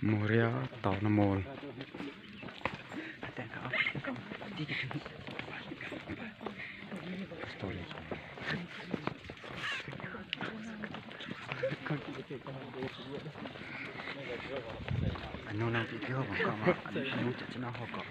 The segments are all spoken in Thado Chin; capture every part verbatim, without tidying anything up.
Moria taona mol. Anu nang pi pi ho bang ka ma, anu cha cha na ho ka.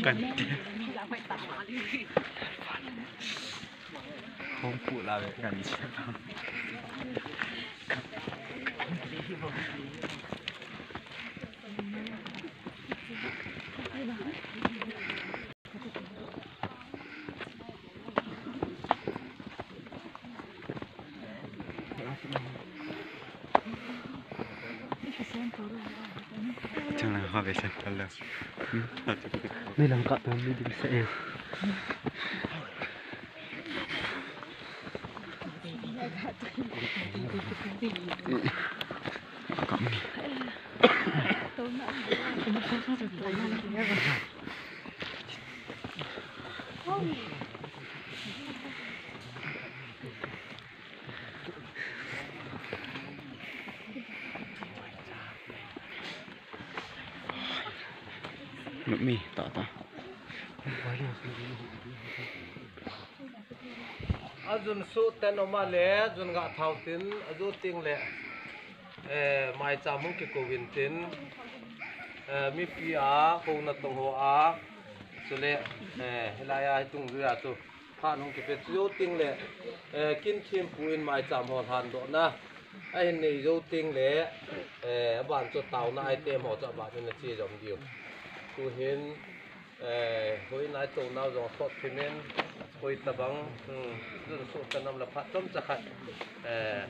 Kan. Hong pu la ve kan. Chang lang ha ve sa pal lo. Ni lang ka ta ni dim sa e. Ka mi. Numi, ta, ta. Ajun su ten oma le, jun ga thau tin, aju ting le, eh, mai cha mung ki ko win tin, eh, mi pi a, ko na tong ho a, su le, eh, hilai a, hitung ju a chu. Phat hung kipe chu jou ting le, eh, kin thim pu in mai cham ho hlan doh na. A hin nei jou ting le, eh, aban chu tauna ai tem ho chu aban in a chi jom diu. Tu hin, eh, hoi nai to nau jong khot thim in, hoi tabang, hmm, jun su ta nam la phat chom cha khat, eh,